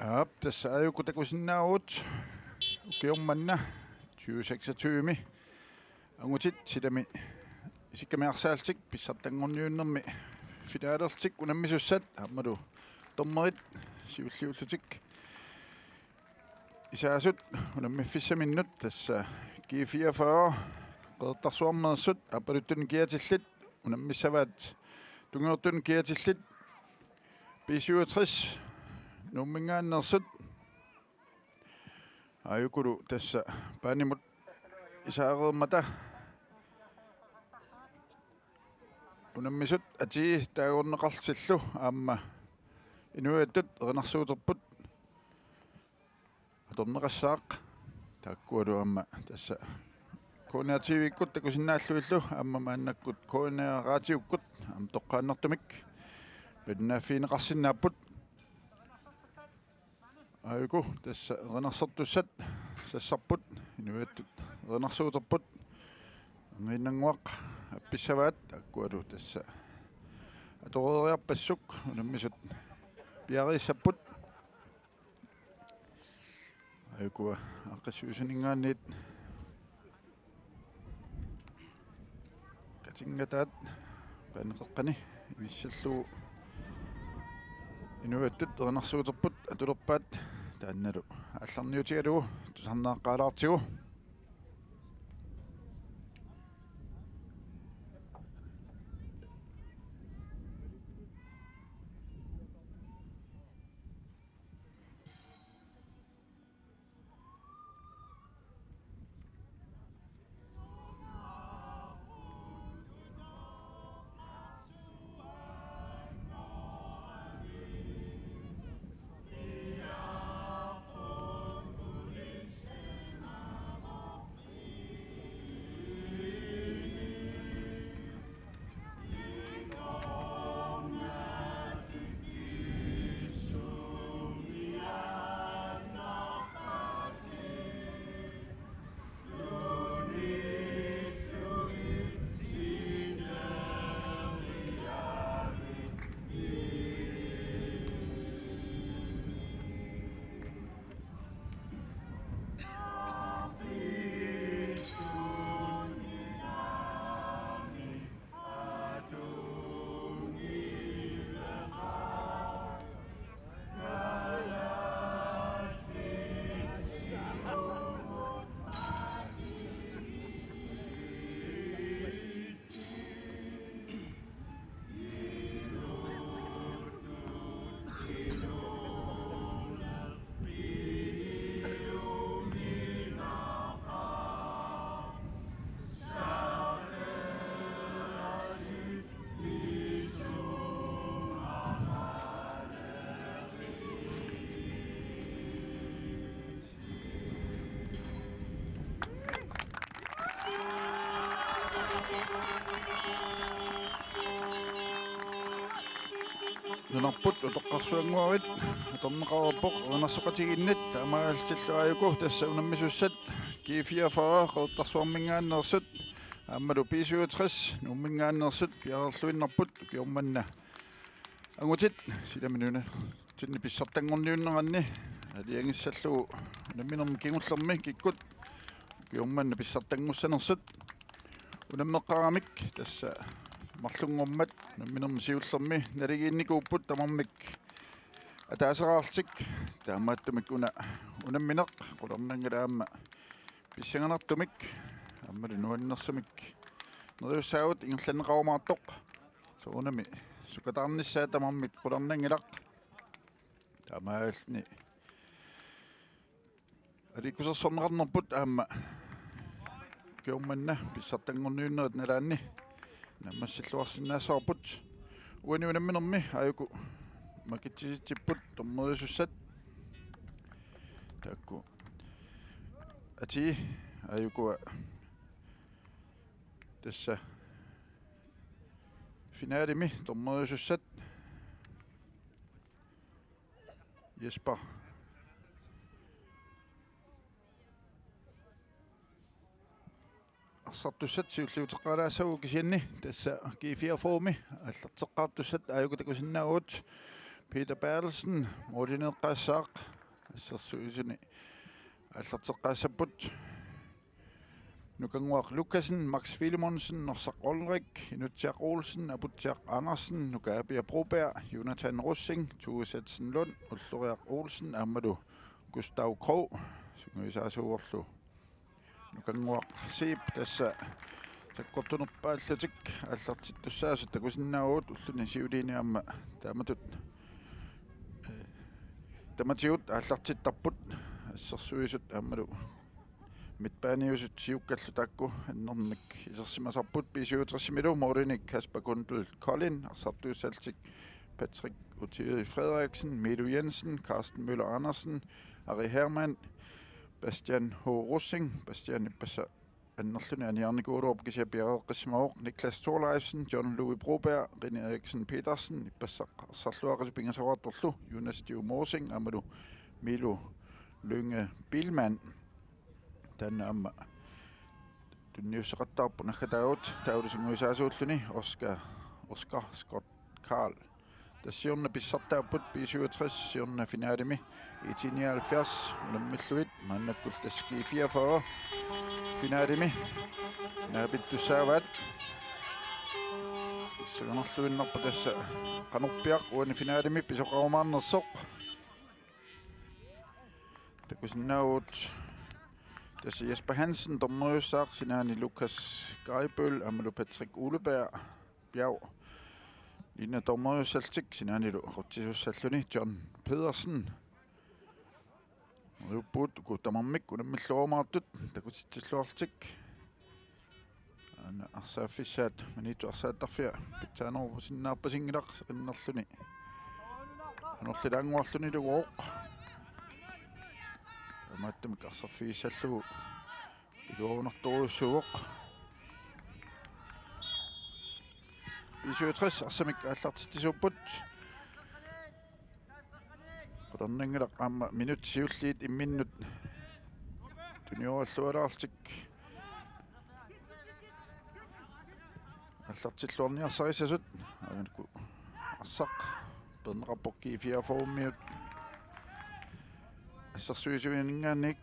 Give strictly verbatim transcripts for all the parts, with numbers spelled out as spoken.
Aap, tassa aajuku takusinnaavugut ukioq manna tyve seksogtyve-mi angutit silami isikkami arsaaltik pissartanngorniunnermi finalertik unammisussat aammalu dommerit siulliullutik isaasut unammiffissaminnut, tassa G fireogfyrre Qeqertarsuarmeersut aappaluttunik kiatillit unammissavaat, tungujortunik kiatillit B syvogtres Nuumminngaanneersut. Aajukulu tassa banemut isaareermata unammisut atii taagorneqartillu aamma inuiattut erinarsuuterput atorneqassaaq. Taakkualu aamma tassa K N R T V-kkut takusinnaallugillu aamma maannakkut K N R Radiokkut aamma toqqaannartumik malinnaaffigineqarsinnaapput. Aajuku tassa erinarsortussat sassarput, inuiattut erinarsuuterput. Angiinnannguaq appissavaat, taakkualu tassa atoreeriarpassuk unammisut piareersapput. Aajukua aaqqissuussaninngaanniit katinngataat baneqeqqani inissallugu inuiattut erinarsuuterput atulerpaat, taannalu aallarniutigalugu tusarnaaqqaalaartigu. Nunarput utoqqarsuannguavit atorneqareerpoq erinarsoqatigiinnit, taamaalillutillu aajuku tassa unammisussat G fireogfyrre Qeqertarsuarminngaanneersut aammalu B syvogtres Nuumminngaanneersut piareerluinnarput ukioq manna angutit silami nunatsinni pissartanngorniunneranni aalajangissallugu unamminermi kingullermi kikkut ukioq manna pissartanngussanersut. Unammeqqaramik tassa marlunngormat unamminermi siullermi naligiinnikuupput tamarmik ataaseraarlutik, taamaattumik una unammineq qularnanngilaq aamma pissanganartumik aammalu nuannersumik neriussaagut ingerlanneqarumaartoq. Soorunami sukataarnissaa tamarmik qularnanngilaq. Taamaalilluni aliikkusersorneqarnerput aamma ukioq manna pissartanngorniunnerit nalaanni naammassilluarsinnaassavarput. Uani unamminermi aajuku makitsisitsipput dommeriusussat. Taakku atii aajukua tassa finalemi dommeriusussat. Jesper. Arsartussat siulliuteqqaalaassavagut, kisianni tassa G fireogfyrre-mi aallarteqqaartussat aajuku takusinnaavugut. Peter Berthelsen målineeqqaassaaq. Assersuisuni aallarteqqaassapput. Nukannguaq Lukassen, Max Filemonsen, Norsaq Olrik, Inutsiaq Olsen, Aputsiaq Andersen, Nukaapia Broberg, Jonathan Rosing, Tue Setsen Lund, Ulloriaq Olsen aammalu Gustav Krog. Sungiusaasuuvorlu Nukannguaq Zeeb tassa sakkortunerpaallutik aallartittussaasut takusinnaavugut. Ulluni siuliini aamma taamatut, eh, tamatigut aallartittarput. Assersuisut aammalu midtbaneiusut siukkallu taakku annermik isersimasarput. B syvogtres-imilu målinik Kasper Kundel Kolding, arsartuussallutik Patrick Utiri Frederiksen, Milu Jensen, Carsten Møller Andersen, Ari Hermann, Bastian H. Rosing. Bastian ippassaq annerluni aniarnikuugaluarpoq, kisianni piareeqqissimavoq. Niklas Thorleifsen, John Louis Broberg, René Eriksen Petersen, ippassaq arsarluaqisoq pingasoraartorlu Jonas Diu Morsing aammalu Milu Lynge Biilmann. Taanna aamma tunniusseqattaarpoq naggataagut. Taavalu sungiusaasuulluni Oscar, Oscar Scott Karl. Tassa siorna pissartaapput, B syvogtres siorna finalimi I T nioghalvfjerds unammillugit, maannakkut tassa G fireogfyrre finalimi naapittussaavaat. Pissanganarluinnarpoq tassa qanorpiaq uani finalimi pisoqarumaarnersoq. Takusinnaavugut tassa Jesper Hansen dommeriussaaq, sinaani Lukas Geibøl aammalu Patrick Uleberg Bjerg. Liina dommeriussallutik, sinaanilu aqutsisussalluni John Pedersen. Uiuppugut uku tamarmik unammilluarumaartut takutitsilluarlutik. Aana arsaaffissaat Maniitsup arsaattarfia pitsaanerusinnaarpasinngilaq, seqinnerluni anorlilaannguarluniluuvoq. Taamaattumik arsarfigissallugu iluarunartorujussuuvoq. B syvogtres arsamik aallartitsisuupput. Qularnanngilaq aamma minutsit siulliit imminnut tuniorallualaarlutik aallartilluarniarsarissasut. Aamma uku arsaq peerneqarpoq G fireogfyrre-miut assersuisuininngaanniit,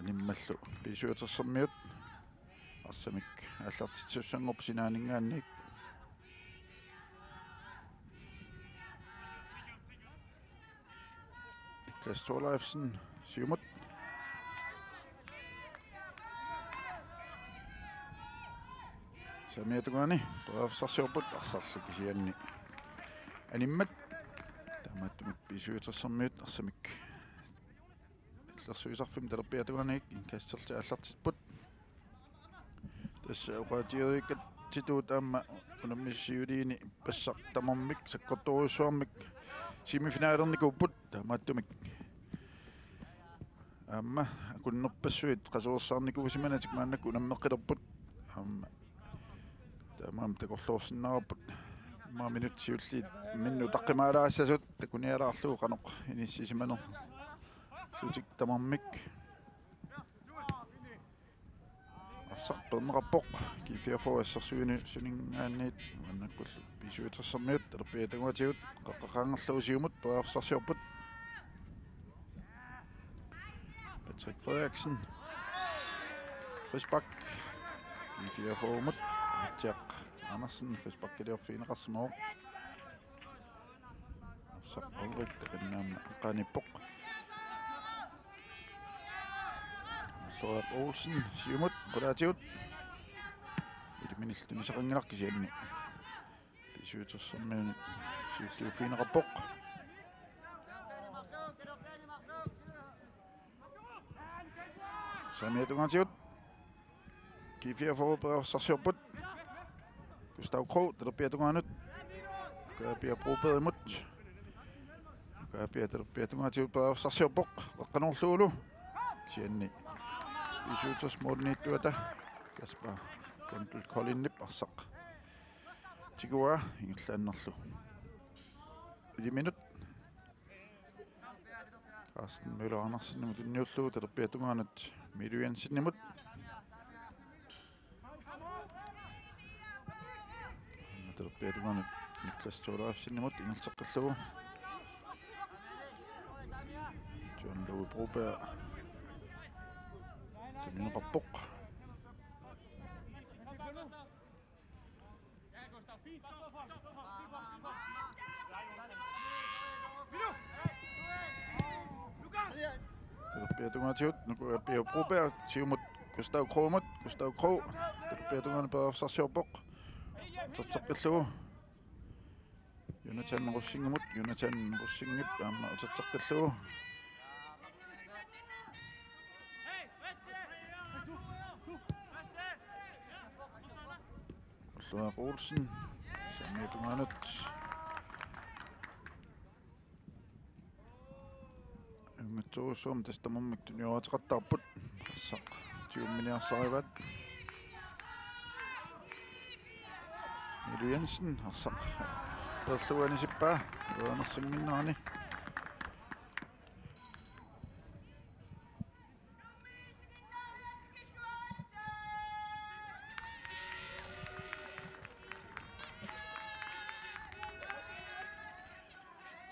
animmallu B syvogtres-ermiut arsamik aallartitsisussanngorput sinaaninngaanniit. Niklas Thorleifsen, siumut. Saamiata tungaani periarfissarsiorput, arsarlu kisianni animmat. Taamaattumik B syvogtres-ermiut arsamik illersuisarfimmi talerpiata tungaaniit indkasterlutik aallartipput. Tassa oqaatigereerikkatsitut aamma unammisut siuliini ippassaq tamarmik sakkortoorujussuarmik semifinalernikuupput, taamaattumik aamma akunnerpassuit qasuersaarnikuusimanatik maannakkut unammeqqilerput. Aamma taamaammat takorloorsinnaavarput. Aamma minutsit siulliit imminnut utaqqimaalaassasut takunialaarlugu qanoq inissisimanerlutik tamarmik. Arsaq peerneqarpoq G fireogfyrre assersuisuininngaanniit, maannakkullu B syvogtres-ermiut talerpiata tungaatigut qaqqaqaangerlugu siumut periarfissarsiorput. Patrick Frederiksen. Frispark G fireogfyrre-mut. Jack Andersen frisparkiliorfigineqarsimavoq. Arsaq Ulrik takanna aamma eqqaanippoq. Ulloaq Olsen siumut qulaatigut. Iliminillu tunisaqanngilaq, kisianni B syvogtres-ermiunit siulliuffigineqarpoq. Saamiata tungaatigut G fireogfyrre periarfissarsiorput. Gustav Krog talerpiata tungaanut. Nukaapia Brobergimut. Nukaapia talerpiata tungaatigut periarfissarsiorpoq. Qaqqanoorlugulu. Kisianni B syvogtres-målimiittuata Kasper Kundel Koldingip arsaq tiguaa ingerlaannarlugu. Iliminut. Carsten Møller Andersenimut tunniullugu talerpiata tungaanut Milu Jensenimut. Talerpiata tungaanut Niklas Thorleifsenimut ingerlateqqillugu. John Louis Broberg tunineqarpoq. Talerpiata tungaatigut, Nikolaj Pia Broberg, siumut Gustav Krogimut, Gustav Krog, talerpiata tungaani periarfissarsiorpoq. Uterteqqillugu. Jonathan Rosingimut, Jonathan Rosingip aamma uterteqqillugu. Ulluaq Olsen, saamiata tungaanut. Ajunngitsorujussuarmik tassa tamarmik tunioraateqattaarput. Arsaq tyveminiarsarivaat. Milu Jensen, arsaq peerlugu anisippaa. Uanersinnginnerani.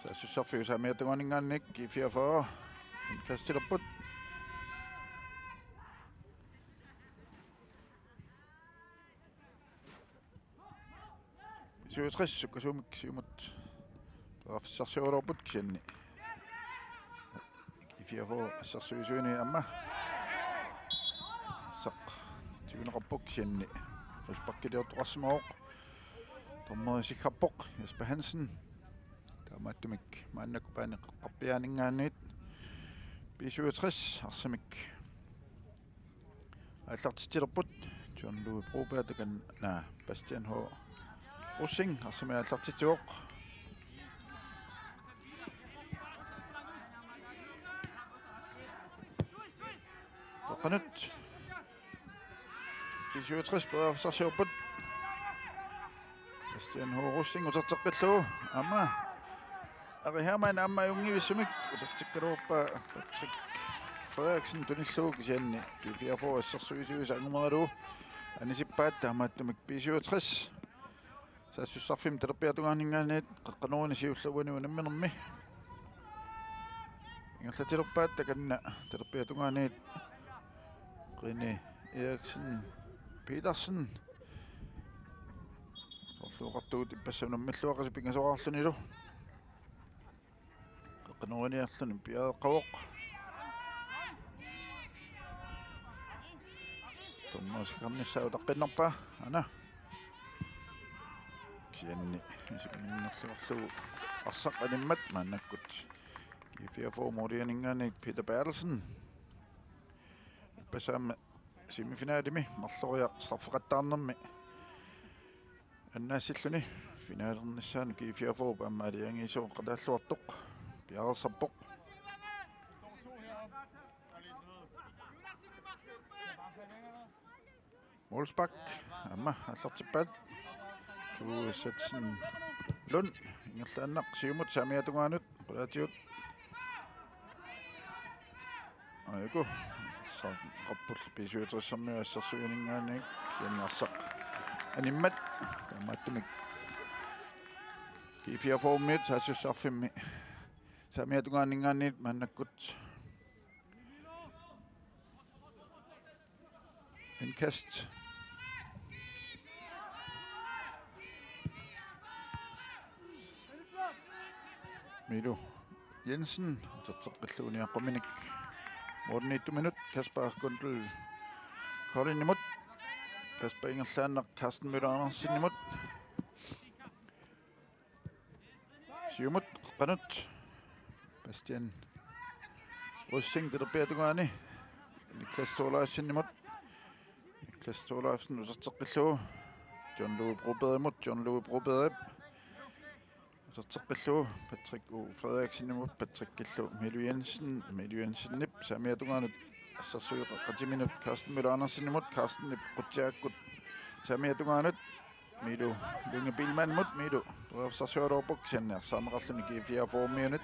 Saassussarfiup saamiata tungaaninngaanniit G fireogfyrre indkastilerput. Syvogtres sukkasuumik siumut periarfissarsioraluarput kisianni G fireogfyrre assersuisuini aamma. Arsaq tiguneqarpoq kisianni frisparkiliortoqarsimavoq. Dommeri isikkoqarpoq Jesper Hansen. Taamaattumik maannakkut paani qeqqarpiaaninngaanniit B syvogtres arsamik aallartitsilerput. John Louis Broberg takanna Bastian H. Rosing arsamik aallartitsivoq. Qeqqanut B syvogtres periarfissarsiorput. Bastian H. Rosing uterteqqillugu. Aamma Ari Hermann aamma ajunngivissumik utertikkaluarpaa Patrick Frederiksen tunillugu kisianni G fireogfyrre assersuisuisa angumeralugu anisippaat taamaattumik B syvogtres. Saassussarfimmi talerpiata tungaaninngaanniit qeqqanooruni siullermi uani unamminermi. Ingerlatilerpaat takanna talerpiata tungaaniit Rene Eriksen Petersen. Soorlu oqartugut ippassaq unammilluaqqusi pingasoqarlunilu. Qeqqanooriniarluni piareeqqavoq. Dommeri isikkoqarnissaa utaqqiinnarpaa. Aana. Kisianni isumminnerluarlugu arsaq animmat maannakkut G fireogfyrre målierninngaanniit Peter Berthelsen. Ippassaq aamma semifinalimi marloriaq straffeqattaarnermi annaassilluni finalernissaanut G fireogfyrre aamma aalajangiisoqataalluartoq piareersarpoq. Målspark aamma aallartippaat. Tue Sachsen Lund ingerlaannaq siumut saamiata tungaanut qulaatigut. Aajuku. Saqqarput B syvogtres-ermiut assersuininngaanniit kisianni arsaq animmat taamaattumik G fireogfyrre-ermiut saassussarfimmi saamiata tungaaninngaanniit maannakkut indkast. Milu Jensen uterteqqillugu niaqquminik målimiittuminut Kasper Gundel Koldingimut. Kasper ingerlaannaq Carsten Møller Andersenimut. Siumut qeqqanut Bastian Rosing talerpiata tungaani Niklas Thorleifsenimut. Niklas Thorleifsen uterteqqillugu John Louis Brobergimut, John Louis Broberg uterteqqillugu Patrick O. Frederiksenimut, Patrickillu Milu Jensen, Milu Jensenip saamiata tungaanut assersueqatiminut Carsten Møller Andersenimut, Carstenip qutsiakkut saamiata tungaanut Milu Lynge Biilmannimut, Milu periarfissarsioraluarpoq kisianni arsaarneqarluni G fireogfyrre-ermiunit.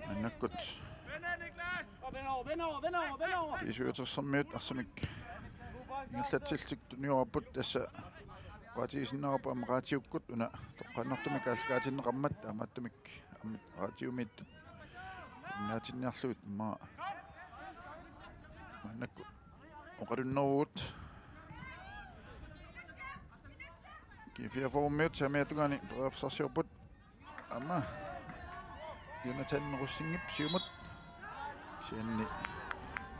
Maannakkut B syvogtres-ermiut arsamik ingerlatsillutik tuniorarput, tassa oqaatigisinnaarput aamma raatiukkut una toqqaannartumik aallakaatinneqarmat, taamaattumik aamma raatiumiittut Naatinniarlugit immaqa maannakkut oqalunneruvugut. G fireogfyrre-miut saamiata tungaani periarfissarsiorput. Aamma Jonathan Rosingip siumut. Kisianni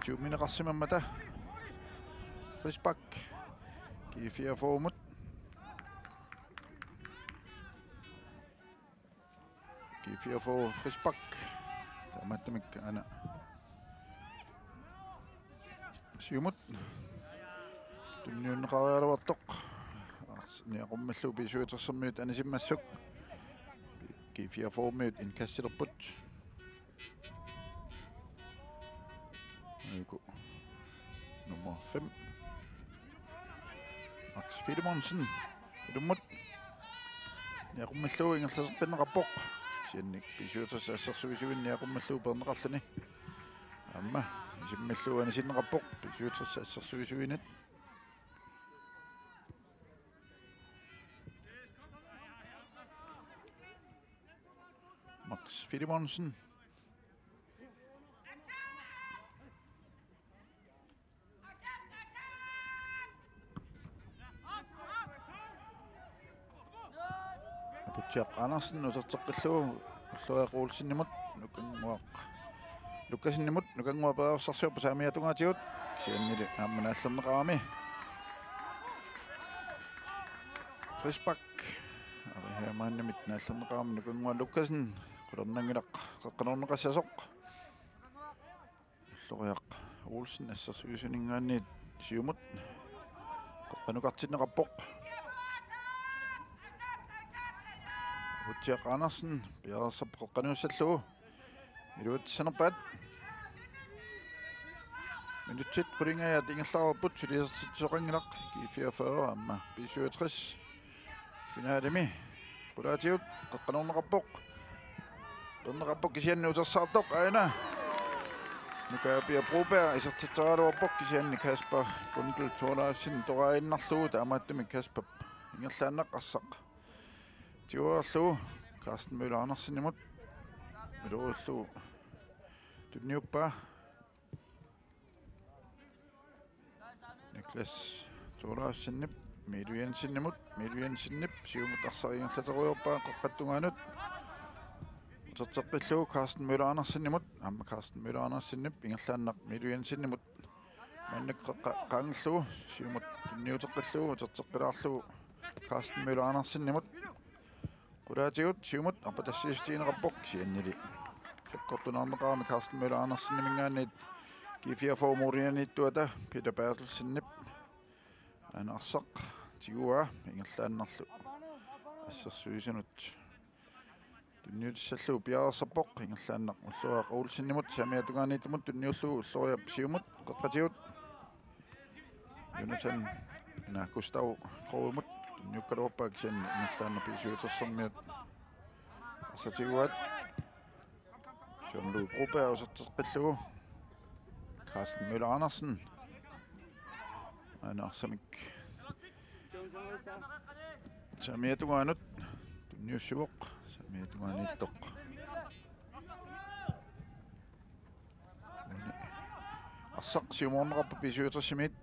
tyvemineqarsimammata. Frispark G fireogfyrre-mut. G fireogfyrre frispark. Taamaattumik aana siumut tunniunneqareeraluartoq. Niaqummallugu B syvogtres-ermiut anisimmassuk. G fireogfyrre-miut indkastilerput. Ajuku nummer fem, Max Filemonsen. Ilummut. Niaqummallugu ingerlateqqinneqarpoq. Kisianni B syvogtres assersuisuineq niaqummallugu peerneqarluni. Aamma isimmallugu anisinneqarpoq B syvogtres assersuisuineq. Max Filemonsen. Aputsiaq Andersen uterteqqillugu Ulloriaq Olsenimut, Nukannguaq Lukasenimut, Nukannguaq periarfissarsiorpoq saamiata tungaatigut, kisiannili aamma naallerneqarami. Frispark. Ari Hermannimit naallerneqarami Nukannguaq Lukasen, qularnanngilaq qeqqanoorneqassasoq. Ulloriaq Olsen assersuisuninngaanniit siumut qeqqanukartinneqarpoq. Aputsiaq Andersen piareersarpoq qeqqanuussallugu. Iluatsinnerpaat. Minutsit qulingiaat ingerlareerput, suliassarsitsisoqanngilaq G fireogfyrre aamma B syvogtres. Finalemi qulaatigut qeqqanoorneqarpoq. Peerneqarpoq kisianni utersaartoq aana. Nuka Pia Broberg isertitseraluarpoq, kisianni Kasper Gundel Thorleifsen toraaginnarlugu, taamaattumik Kasper ingerlaannaq arsaq tiguarlugu Carsten Møller Andersenimut. Iluarlugu tunniuppaa Niklas Thorleifsenip Miilu Jensenimut, Miilu Jensenip siumut arsaq ingerlaterujoorpaa qeqqata tungaanut. Uterteqqillugu Carsten Møller Andersenimut, aamma Carsten Møller Andersenip ingerlaannaq Miilu Jensenimut. Maannakkut qeqqa qaangerlugu siumut tunniuteqqillugu uterteqqilaarlugu Carsten Møller Andersenimut. Qulaatigut siumut arpatassiissutigineqarpoq, kisiannili sakkortunerneqarami Carsten Møller Anderseniminngaanniit G fireogfyrre-miut målimiittuata Peter Berthelsenip aana arsaq tiguaa ingerlaannarlu assersuisunut tunniutissallugu piareersarpoq. Ingerlaannaq Ulloriaq Olsenimut saamiata tungaaniittumut tunniullugu Ulloriaq siumut qeqqatigut. Jonathan, ina, Gustav Krogemut tunniukkaluarpaa, kisianni ingerlaannaq B syvogtres-ermiut arsaq tiguaat. John Louis Broberg uterteqqillugu Carsten Møller Andersen aana arsamik saamiata tungaanut tunniussivoq, saamiata tungaaniittoq. Arsaq siumoorneqarpoq B syvogtres-imiit.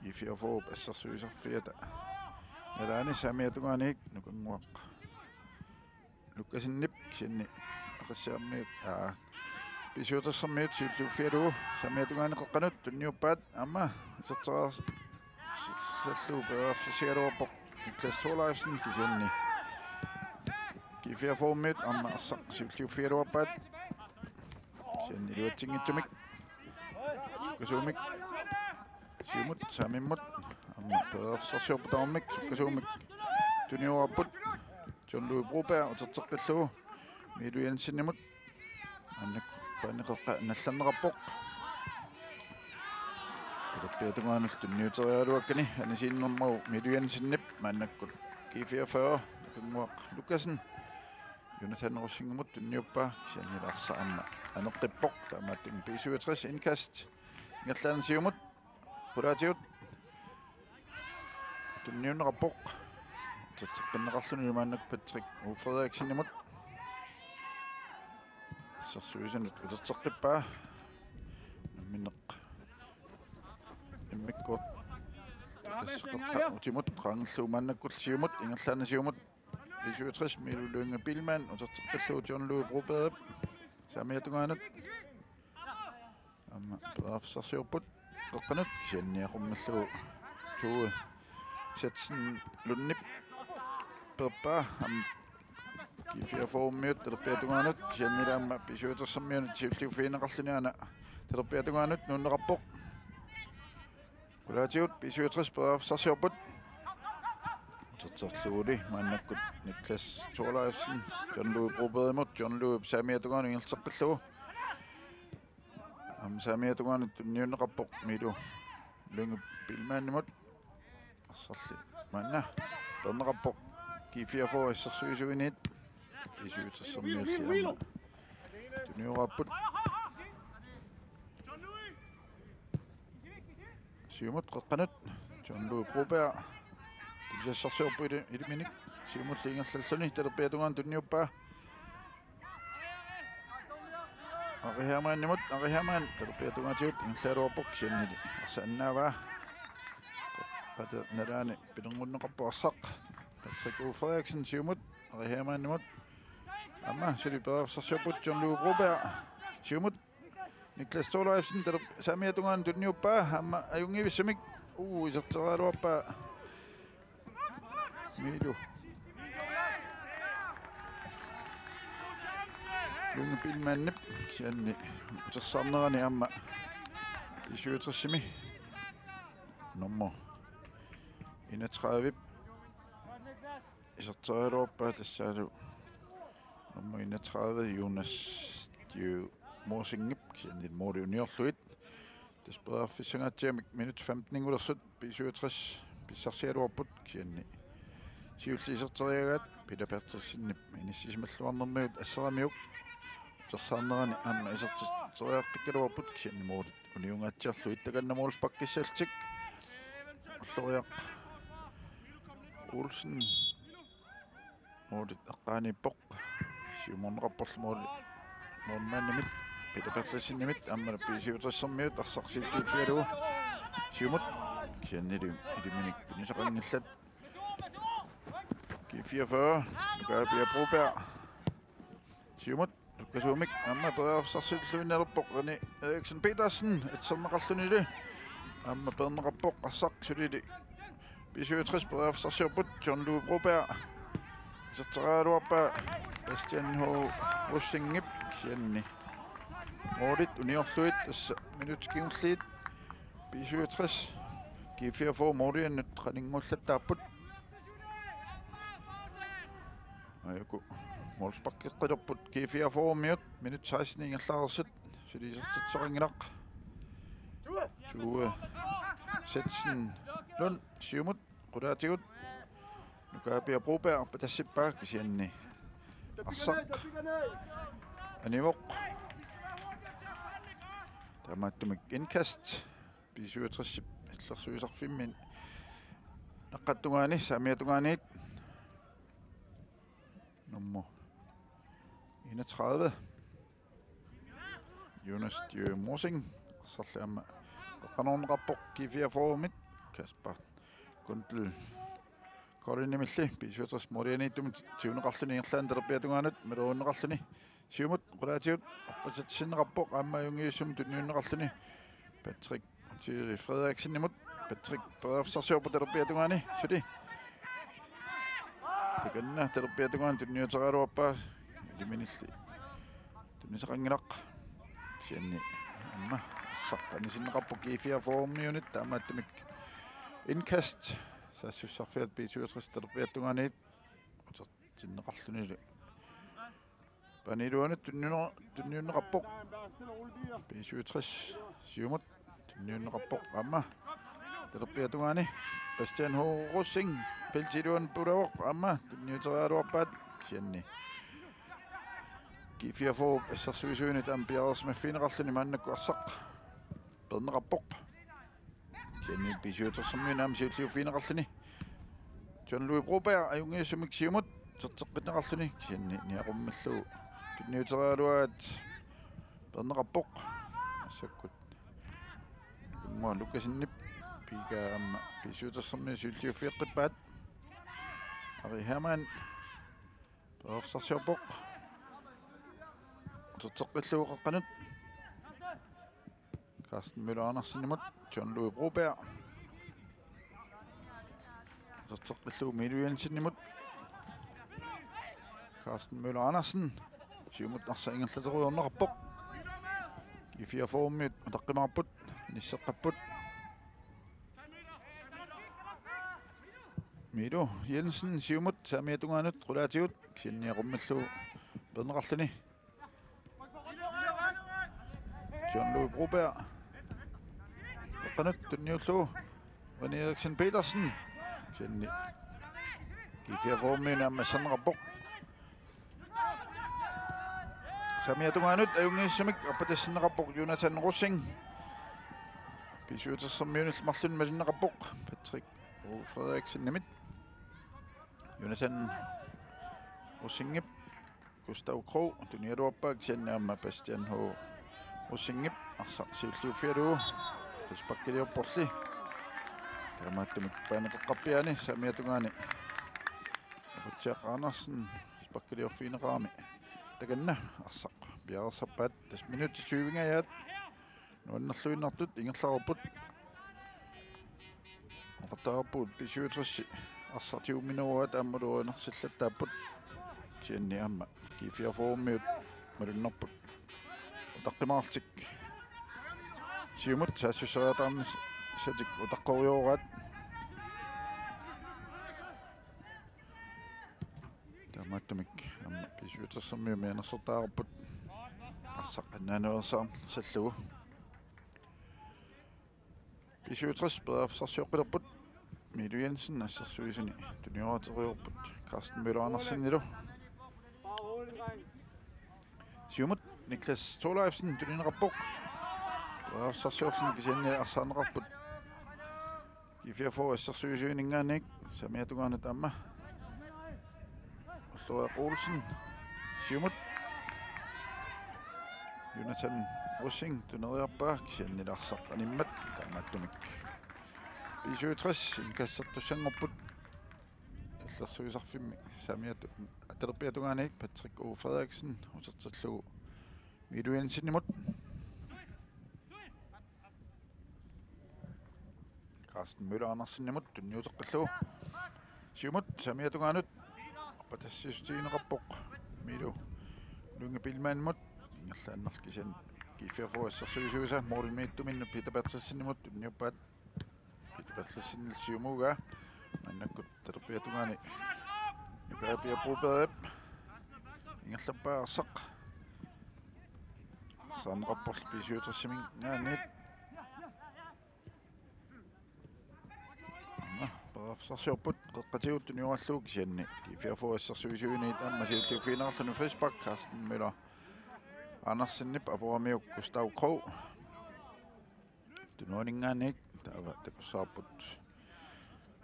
G fireogfyrre assersuisarfiata nalaani saamiata tungaaniit Nukannguaq Lukasenip, kisianni Aqissiarmiut, aa, B syvogtres-ermiut siulliuffigalugu saamiata tungaani qeqqanut tunniuppaat, aamma iserteraas-, s-, sallugu periarfissarsigaluarpoq Niklas Thorleifsen, kisianni G fireogfyrre-miut aamma arsaq siulliuffigaluarpaat. Kisianni iluatsinngitsumik sukkasuumik siumut saamimmut aamma periarfissarsiorput tamarmik sukkasuumik tunniuarput. John Louis Broberg uterteqqillugu Miilu Jensenimut. Maannakkut paani qeqqa nallerneqarpoq. Talerpiata tungaanut tunniuteriaraluakkani anisiinnarmagu Miilu Jensenip maannakkut G fireogfyrre Nukannguaq Lukasen Jonathan Rosingimut tunniuppaa, kisianni arsaq aamma aneqqippoq, taamaattumik B syvogtres indkast ingerlaannaq siumut qulaatigut tunniunneqarpoq. Uterteqqinneqarluni maannakkut Patrick O. Frederiksenimut. Assersuisunut uterteqqippaa. Namminneq immikkoortoq. Tassa qeqqa utimut qaangerlugu maannakkullu siumut, ingerlaannaq siumut. B syvogtres Milo Lynge Biilmann uterteqqillugu John Louis Brobergip saamiata tungaanut. Aamma periarfissarsiorput qeqqanut, kisianni niaqummallugu Tue Setsen Lundip peerpaa, aamma G fireogfyrremiut talerpiata tungaanut, kisianni aamma B syvogtresimiunit siulliuffigineqarluni aana talerpiata tungaanut nuunneqarpoq. Qulaatigut B syvogtres periarfissarsiorput. Uterterluguli maannakkut Niklas Thorleifsen John Louis Brobergimut, John Louis saamiata tungaanut ingerlateqqillugu. Aamma saamiata tungaanut tunniunneqarpoq Milo Lynge Biilmannimut. Arsarli maanna peerneqarpoq G fireogfyrre assersuisuiniit. B syvogtresimiulli aamma tunioraapput. Siumut qeqqanut John Louis Broberg. Tunisassarsiorpoq ili-, ilaminik. Siumulli ingerlalluni talerpiata tungaanut tunniuppaa. Ari Hermannimut, Ari Hermann talerpiata tungaatigut ingerlagaluarpoq, kisiannili arsaq annaavaa. Qeqqata nalaani pilerngunneqarpoq arsaq. Patrick O. Frederiksen siumut, Ari Hermannimut. Aamma suli periarfissarsiorput John Louis Broberg. Siumut Niklas Thorleifsen taler-, saamiata tungaanut tunniuppaa, aamma ajunngivissumik. Uu, iserteriaraluarpaa. Milo Lynge Biilmannip kisianni utersaarnerani aamma B syvogtresimi nummer enogtredive iserteriaraluarpaa, tassaalu nummer enogtredive Jonas Dio Morsingip kisianni måli uniorlugit. Tassa periarfissangaatsiamik minut femten-inngulersut B syvogtres pissarsiaraluarput, kisianni siulliit iserteriaraat Peter Berthelsenip inissisimalluarnermigut asseramiuk. Utersaarnerani aamma iserteriaqqikkaluarput, kisianni målit uniungaatsiarlugit. Takanna målsparkissallutik Ulloriaq Olsen. Målit eqqaaniippoq. Siumorneqarporlu måli-, målmandimit, Peter Berthelsenimit, aamma B syvogtresimiut arsaq siulliuffigalugu. Siumut, kisiannili ilaminik tunisaqanngillat. G fireogfyrre, Nuka Pia Broberg. Siumut, sukkasuumik, aamma periarfissarsiorluinnalerpoq, René Eriksen Petersen, atserneqarlunilu. Aamma peerneqarpoq, arsaq sulili. B syvogtres periarfissarsiorput, John Louis Broberg. Iserteriaraluarpaa Bastian H. Rosingip, kisianni målit uniorlugit, tassa minutsit kingulliit. B syvogtres, G fireogfyrre måliannut qaninngullertaapput. Aajuku målsparkeqqilerput G fireogfyrremiut, minut seksten ingerlareersut, suli isertitseqanngilaq. Tue Setsen Lund, siumut, qulaatigut. Nuka Pia Broberg arpatassippaa, kisianni arsaq anivoq. Taamaattumik indkast. B syvogtresip illersuisarfimmi naqqata tungaani, saamiata tungaaniit. Nummer enogtredive, Jonas Djø Mosing. Arsarli aamma qeqqanoorneqarpoq G fireogfyrremit, Kasper Gundel Kolinimilli. B syvogtres målianiittumut siuneqarluni ingerlaannaq talerpiata tungaanut, meroonneqarluni. Siumut, qulaatigut, arpatsinneqarpoq, aamma ajunngivissumik tunniunneqarluni. Patrick Thierry Frederiksenimut, Patrick periarfissarsiorpoq talerpiata tungaani, suli. Takanna talerpiata tungaani tunniuteriaraluarpaa, iliminilli tunisaqanngilaq. Kisianni aamma arsaq anisinneqarpoq G fireogfyrremiunit, taamaattumik indkast. Saassussarfiat B syvogtres talerpiata tungaaniit utertinneqarlunilu. Paniluanut tunniunne-, tunniunneqarpoq. B syvogtres siumut tunniunneqarpoq aamma talerpiata tungaani. Bastian H. Rosing feltip iluani pulavoq, aamma tunniuteriaraluarpaat, kisianni G fireogfyrre assersuisuinit aamma piareersimaffigineqarluni maannakkut arsaq peerneqarpoq. Kisianni B syvogtresimiunit aamma siulliuffigineqarluni. John Louis Broberg ajunngivissumik siumut iserteqqinneqarluni, kisianni niaqummallugu tunniuteriaraluaraat peerneqarpoq. Massakkut Kunnguaq Lukasenip piikaa aamma B-syvogtressermiut siulliuffigeqqippaat. Ari Hermann periarfissarsiorpoq. Uterteqqillugu qeqqanut. Carsten Møller Andersenimut John Louis Broberg. Uterteqqillugu Miilu Jensenimut. Carsten Møller Andersen. Siumut arsaq ingerlaterujoorneqarpoq. G fireogfyrremiut utaqqimaarput. Inisseqqapput. Miilu Jensen siumut saamiata tungaanut qulaatigut, kisianni aqummillugu peerneqarluni. John Louis Broberg. Qeqqanut tunniullugu René Eriksen Petersen. Kisianni G fireogfyrremiunit aamma asserneqarpoq. Saamiata tungaanut ajunngiissummik arpatassinneqarpoq Jonathan Rosing. B-syvogtressermiunillu marlunnik malinneqarpoq Patrick O. Frederiksenimit. Jonathan Rosingip Gustav Krog tuniaruarpaa, kisianni aamma Bastian H. Rosingip arsaq siulliuffigalugu frisparkiliorporli. Taamaattumik baneqaqqarpiaani saamiata tungaani Aputsiaq Andersen frisparkiliorfigineqarami takanna arsaq piareersarpaat. Tassa minutsit tyvengajaat nuannerluinnartut ingerlareerput. Oqartarpugut B-syvogtres arsaq tigummineruaat aammalu uanersillattaapput. Kisianni aamma G fireogfyrremiut malunnarput utaqqimaarlutik. Siumut saassusseriataarnissatik utaqqerujooraat. Taamaattumik aamma B-syvogtressermiut mianersortariaqarput arsaq annaanaveersaarsallugu. B-syvogtres periarfissarsioqqilerput. Miilu Jensen assersuisuni tunioraaterujoorput Carsten Møller Andersenilu. Siumut Niklas Thorleifsen tunineqarpoq. Periarfissarsiorluni kisianni arsaarneqarput G fireogfyrre assersuisuininngaanniit. Saamiata tungaanut aamma Ulrik Olsen. Siumut Jonathan Rosing tuneriarpaa, kisianni arsaq animmat. Taamaattumik B-syvogtres indkastertussanngorput. Illersuisarfimmi saamiata, talerpiata tungaani Patrick O. Frederiksen utertillugu Miilu Jensenimut. Carsten Møller Andersenimut tunniuteqqillugu. Siumut saamiata tungaanut arpatassiissutigineqarpoq Miilu Lynge Biilmannimut. Ingerlaannarlugu kisianni G fireogfyrre assersuisuisa målimiittuminnut Peter Berthelsenimut tunniuppaat. Peter Berthelsen siumuugaa. Maannakkut talerpiata tungaani Nuka Pia Brobergip ingerlappaa arsaq. Arsaarneqarporli B-syvogtresiminngaanniit. Aamma periarfissarsiorput qeqqatigut tunioraallugu, kisianni G fireogfyrre assersuisuiniit aamma siulliuffigineqarluni frispark. Carsten Møller Andersenip apurammiuk Gustav Krog. Tunuaninngaanniit taava takussavarput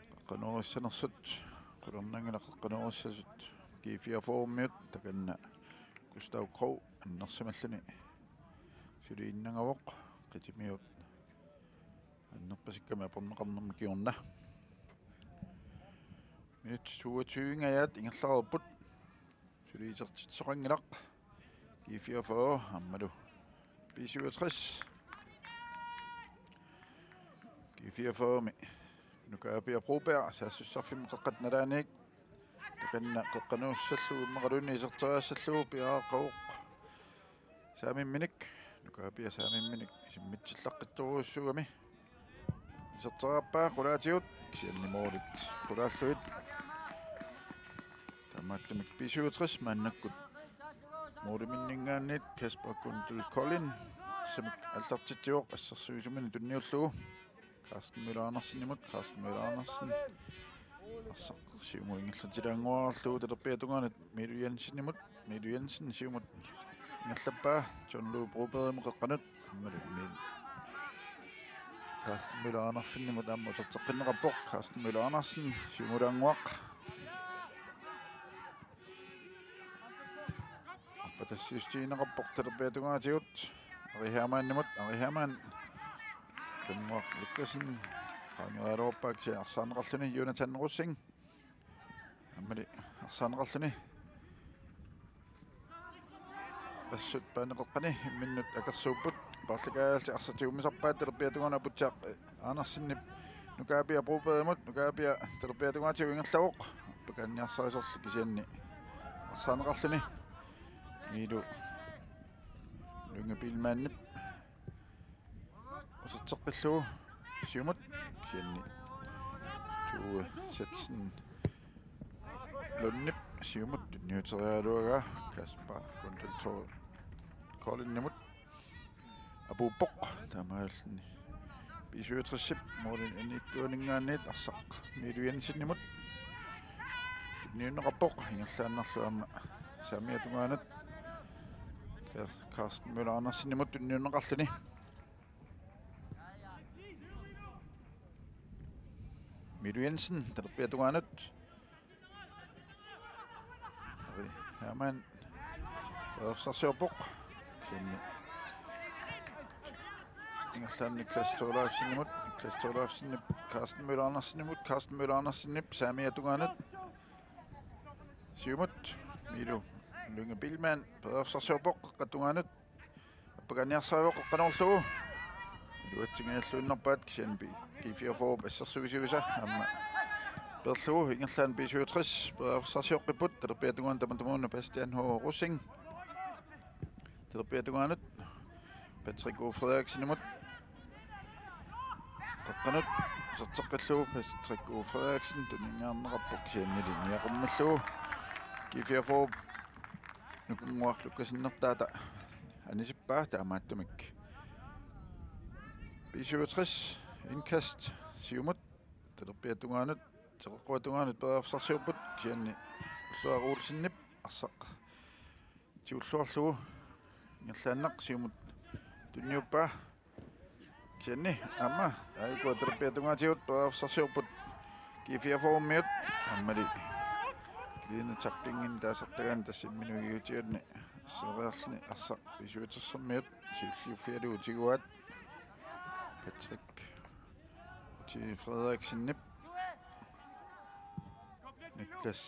qeqqanoorissanersut, qularnanngilaq qeqqanoorissasut G fireogfyrremiut. Takanna Gustav Krog annersimalluni suli innangavoq, qitimiut annerpasikkami aporneqarnermi kingorna. Minutsit toogtyvengajaat ingerlareerput. Suli isertitsisoqanngilaq G fireogfyrre aammalu B-syvogtres. G fireogfyrremi Nuka Pia Broberg saassussarfimmi qeqqata nalaaniit. Takanna qeqqanoorsallugu immaqaluunniit iserteriassallugu piareeqqavoq saamimminik. Nuka Pia saamimminik isimmitsillaqqittorujussuugami iserteriarpaa qulaatigut, kisianni målit qulaallugit. Taamaattumik B-syvogtres maannakkut måliminninngaanniit Kasper Kundel Kolding samik aallartitsivoq assersuisumini tunniullugu Carsten Møller Andersenimut. Carsten Møller Andersen arsaq siumut ingerlatilaannguararlugu talerpiata tungaanut Miilu Jensenimut. Miilu Jensen siumut ingerlappaa John Louis Brobergimut qeqqanut. Aammalu Miilu Carsten Møller Andersenimut aamma uterteqqinneqarpoq. Carsten Møller Andersen siumulaannguaq. Tassissutigineqarpoq talerpiata tungaatigut. Ari Hermannimut, Ari Hermann. Kennguaq Lukassen. Qaangerualuarpaa kisianni arsaarneqarluni Jonathan Rosing. Aammalu arsaarneqarluni. Assut paani qeqqani imminnut akersuupput. Paarlakaajalti arsaq tigummisarpaat talerpiata tungaanut Aputsiaq Andersenip Nukaapia Brobergimut, Nukaapia talerpiata tungaatigut ingerlavoq. Appakaanniarsarisorlu kisianni arsaarneqarluni. Miilu Lynge Biilmannip uterteqqillugu siumut kisianni Tue Setsen Lundip siumut tunniuteriaraluaraa Kasper Gundelthor Kolinimut apuuppoq taamaalilluni B syvogtresip målin aniittuaninngaanniit arsaq Miilu Jensenimut tunniunneqarpoq ingerlaannarlugu aamma saamiata tungaanut Kar-, Carsten Møller Andersenimut tunniunneqarluni. Miilu Jensen talerpiata tungaanut. Ari Hermann. Periarfissarsiorpoq. Kisianni ingerlaannaq Niklas Thorleifsenimut, Niklas Thorleifsenip Carsten Møller Andersenimut, Carsten Møller Andersenip saamiata tungaanut siumut. Miilu Lynge Biilmann periarfissarsiorpoq qeqqata tungaanut. Appakaanniarsarivoq qeqqanoorlugu. Iluatsinngilluinnarpaat kisianni G fireogfyrre assersuisuisa aamma peerlugu ingerlaannaq B syvogtres periarfissarsioqqipput talerpiata tungaanut tamatumuuna Bastian H. Rosing. Talerpiata tungaanut Patrick O. Frederiksenimut. Qeqqanut uterteqqillugu Patrick O. Frederiksen tuninngaarneqarpoq kisiannili niaqummillugu. G fireogfyrre Nukunnguaq Lukasennertaata anisippaa taamaattumik. B syvogtres indkast siumut talerpiata tungaanut teqeqquata tungaanut periarfissarsiorput kisianni Ulluaq Olsenip arsaq tigulluarlugu ingerlaannaq siumut tunniuppaa. Kisianni aamma aajuku talerpiata tungaatigut periarfissarsiorput G fireogfyrre-miut aammali clean tackling-inik taasartagaanni tassa imminut ikiuutigalugu asseriarluni arsaq B syvogtres-ermiut siulliuffigalugu tiguaat Patrick T. Frederiksenip Niklas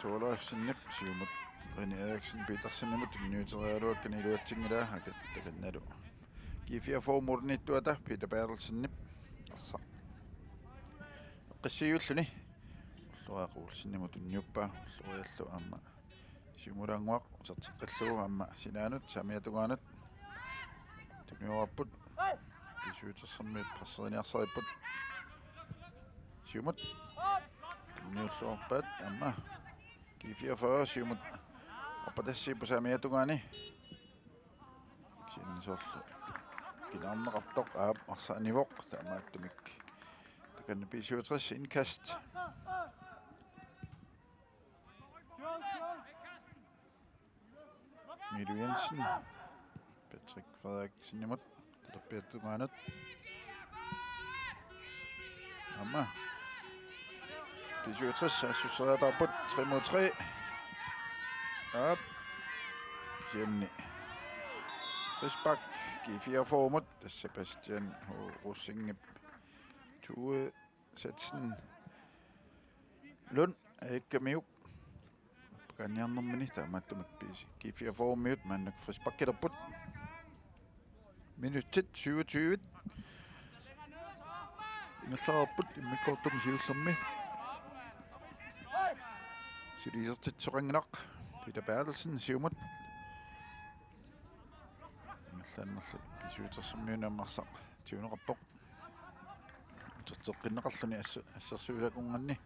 Thorleifsenip siumut René Eriksen Petersenimut tunniuteriaraluakkani iluatsinngilaa akat takannalu. G fireogfyrre-p målimiittuata Peter Berthelsenip arsaq eqqissiiulluni Ulluaq Olsenimut tunniuppaa. Ulloriallu aamma siumulaannguaq uterteqqillugu aamma sinaanut saamiata tungaanut tuniorarput. B syvogtres-ermiut presseriniarsaripput. Siumut tunniulluarpaat aamma G fireogfyrre siumut arpatassiipput saamiata tungaani. Kisianni soorlu kinaarneqartoq aap arsaanivoq taamaattumik. Takanna B syvogtres indkast. Miilu Jensen. Patrick Frederiksenimut. Talerpiata tungaanut. Aamma B syvogtres saassusseriataarput tre mod tre. Aap. Kisianni frispark G fireogfyrre-mut tassa Bastian H. Rosingip Tue Setsen Lund Eggemiuk appakaanniarnermini taamaattumik B C G fireogfyrre-miut maannakkut frisparkilerput. Minutsit syvogtyve. Ingerlareerput immikkoortumi siullermi. Siuliisartitsisoqanngilaq Peter Berthelsen siumut. Ingerlaannarli B syvogtres-ermiunit arsaq tiguneqarpoq. Uterteqqinneqarluni ass-, assersuisakunnganni.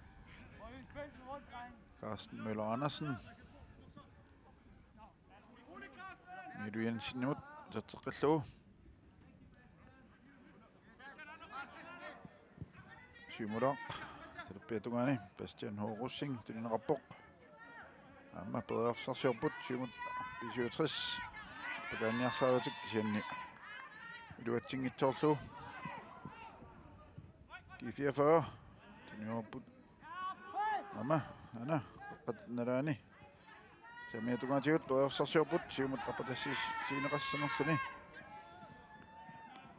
Carsten Møller Andersen. Miilu Jensenimut uterteqqillugu. Siumulaaq. Talerpiata tungaani Bastian H. Rosing tunineqarpoq. Aamma periarfissarsiorput siumut B syvogtres. Appakaanniarsaralutik kisianni iluatsinngitsoorlugu. G fireogfyrre. Tuniorput. Aamma, aana, qeqqata nalaani. Saamiata tungaatigut periarfissarsiorput siumut arpatassiis-, siuneqassanerluni.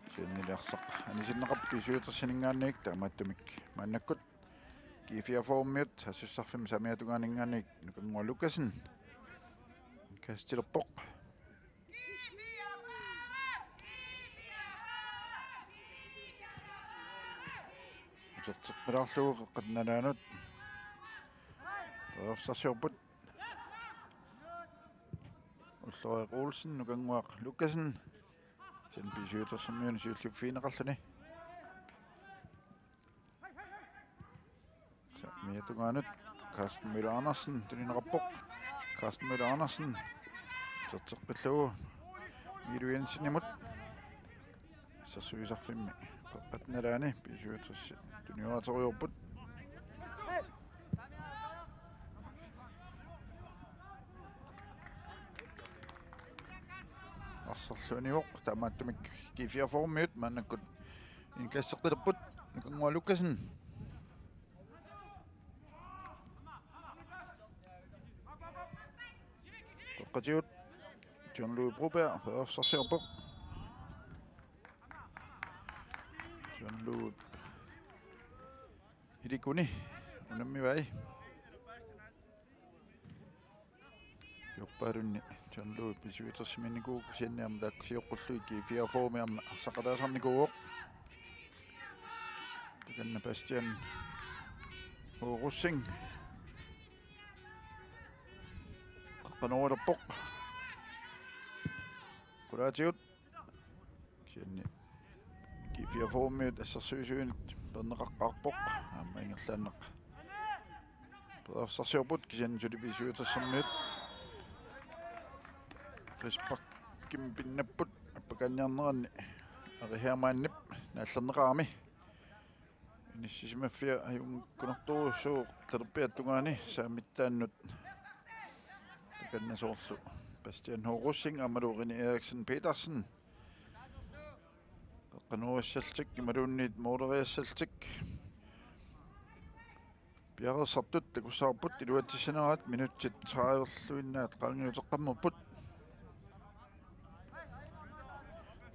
Kisiannili arsaq anisinneqarpoq B syvogtresininngaanniit, taamaattumik maannakkut G fireogfyrremiut saassussisarfimmi saamiata tungaaninngaanniit Nukannguaq Lukassen indkastilerpoq. Uterteqqilaarlugu qeqqata nalaanut periarfissarsiorput. Ullorik Olsen, Nukannguaq Lukassen. Sen B syvogtresimiuni siulliuffigineqarluni. Saamiata tungaanut Carsten Møller Andersen tunineqarpoq. Carsten Møller Andersen uterteqqillugu Mikkel Jensenimut. Assersuisarfimmi qeqqata nalaani B syvogtres tunioraaterujoorput. Arsarluanivoq, taamaattumik G fireogfyrremiut maannakkut indkasteqqilerput. Nukannguaq Lukassen. Qeqqatigut John Louis Broberg periarfissarsiorpoq. John Louis ilikuni unammivai. Jorpaalunni John Louis B syvogtresimiinnikuuvoq, kisianni aamma taakku sioqqullugit G fireogfyrremi aamma arsaqataasarnikuuvoq. Takanna Bastian H. Rosing. Qeqqanooralerpoq. Qulaatigut. Kisianni G fireogfyrremiut assersuisuinit peerneqaqqaarpoq. Aamma ingerlaannaq periarfissarsiorput, kisianni suli B syvogtresimiut. Frisparkimik pinnapput, appakaanniarneranni Ari Hermannip naallerneqarami. Inissisimaffia ajunngikkunartorujussuuvoq talerpiata tungaani saamittaannut. Takanna soorlu Bastian H. Rosing aammalu René Eriksen Petersen. Qeqqanoorissallutik imaluunniit mooleriassallutik piareersartut takussavarput iluatsissanerat, minutsit tredivelluinnaat qaangiuteqqammerput.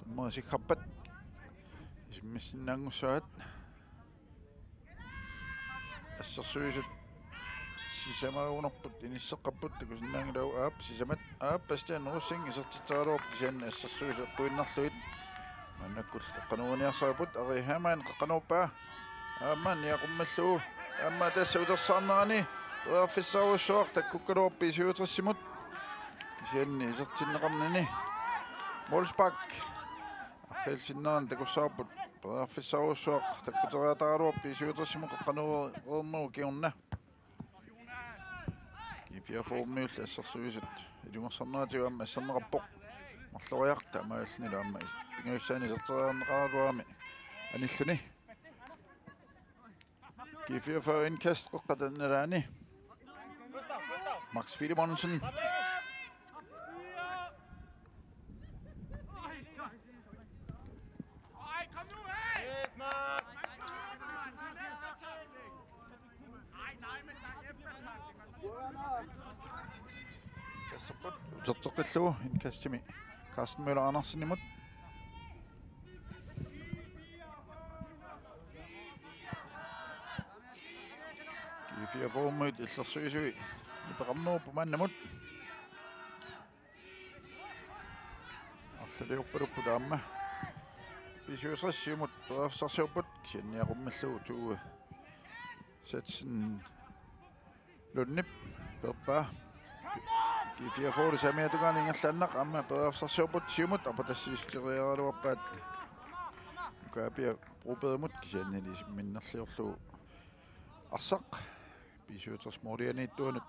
Dommerit sikkarpat isimmissinnaanngussavat. Assersuisut sisamaagunarput, inisseqqapput, takusinnaanngilagut, aap, sisamat, aap, Bastian Rosing isertitseraluarpoq, kisianni assersuisut eqquinnarlugit maannakkullu qeqqanooriniarsaripput. Ari Hermann qeqqanoorpaa, aamma niaqummallugu, aamma tassa utersaarnerani periarfissarujussuaq takkukkaluarpoq B syvogtresimut, kisianni isertinneqarnani. Molsbak arriilsinnerani takussavarput, periarfissarujussuaq takkuteriataaraluarpoq B syvogtresimut qeqqanooreernerup kingorna. G fireogfyrremiullu assersuisut ilungersorneratigut aamma asserneqarpoq. Marloriaq taamaalillunilu aamma is-, pingajussaani iserteriarneqaraluarami anilluni. G fireogfyrre indkast qeqqata nalaani. Max Filemonsen. Kassapput uterteqqillugu indkastimi Carsten Møller Andersenimut. G fireogfyrremiut illersuisui nipeqarnerupput maannamut. Arlaliorpalupput aamma. B syvogtres siumut periarfissarsiorput, kisianni niaqummallugu Tue Setsen Lundip peerpaa. G fireogfyrre saamiata tungaani ingerlaannaq aamma periarfissarsiorput, siumut arpatassiissutigiaraluarpaat Nukaapia Brobergimut, kisiannili isimminnerliorlugu arsaq B syvogtres målianiittuanut